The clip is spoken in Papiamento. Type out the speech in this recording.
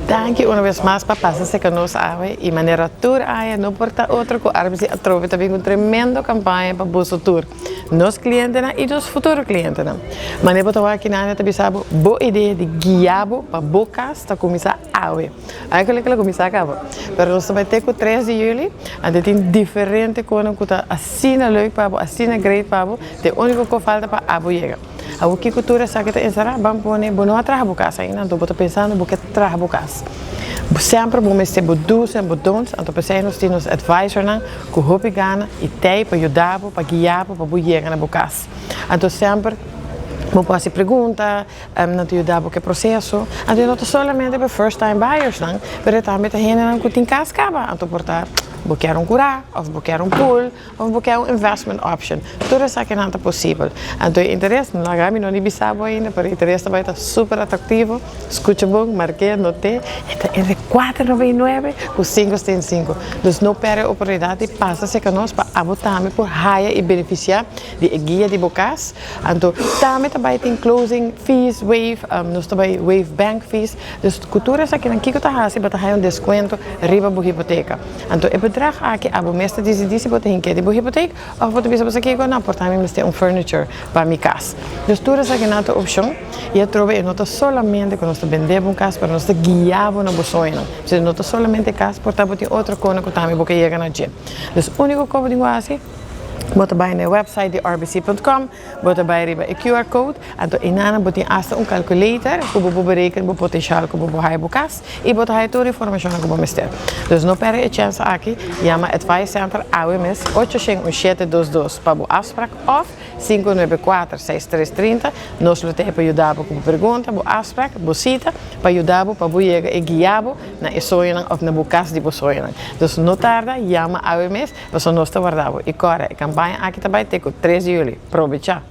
Danki un bes mas pa pasa serka nos awe i manera tur aña no por ta otro ku RBC atrobe ta bin ku un tremendo kampaña pa boso tur, nos klientenan i nos futuro klientenan. Manera bo ta wak kinan ta bisa bo, bo idea di guia bo pa bo kas ta kuminsá awe. Eigenlijk el a kuminsá kaba, pero nos ta bai te ku 3 di yüli, anto tin diferente konan ku ta asina leuk pa bo, asina great pa bo, te úniko ku falta pa abo yega. Awor kiko tur esaki ta enserá? Ban pone bo no a traha bo kas ainda, anto bo ta pensando bo ke traha bo kas. Semper bo mester bo do's en bo don'ts, anto p'esei nos tin nos advisornan ku hopi gana i tei pa yuda bo, pa guia bo pa bo yega na bo kas. Anto semper bo por hasi pregunta, nan ta yuda bo ku e proseso. Anto e no ta solamente pa first time buyersnan, pero e tambe ta hendenan ku tin kas kaba, anto por ta bo kier un kurá òf bo kier un pool. Of bo ke un investment option. Tur esakinan ta posibel. Anto e interes, no laga mi no ni bisa bo ainda, pero e interes ta bai ta super atractivo. Scucha bon, marke, note, e ta entre 4,99 cu 5,75. Dus no perde e oportunidad di pasa cerca nos pa abo tambe por haya y beneficia di e guia di bo cas. Anto tambe ta bai tin closing fees waive, nos ta bai waive bank fees. Dus cu tur esakinan kico ta haci bo ta haya un descuento riba bo hipoteca. Anto e bedrag aki abo mes ta disidí si bo ta hink'é di bo hipotek òf bo ta bisa bo sa kiko, no, por ta mi mester un furniture pa mi kas. Dus tur esakinan ta opshon i atrobe e no ta solamente ku nos ta bendé bo un kas pero nos ta guia bo na bo soñonan. Pasobra no ta solamente kas, por ta bo tin otro kona ku tambe bo ke yega na dje. Dus úniko kos bo tin ku hasi, bo ta bai na e website di rbc.com. Bo ta bai riba e QR code, anto enanan bo tin asta un calculator ku bo por bereken bo potencial ku bo por haya bo kas i bo ta haya tur informashonnan ku bo mester. Dus no perde e chèns aki, yama Advice Center awe mes 800 1722 pa bo afsprak òf 594 6330. Nos lo t'ei pa yuda bo ku bo pregunta, bo afsprak, bo sita pa yuda bo pa bo yega e guia bo na e soñonan òf na bo kas di bo soñonan. Dus no tarda, yama awe mes. Pasobra nos ta warda bo. I kòrda, e kampaña aki ta bai te ku 3 di yuli. Probechá!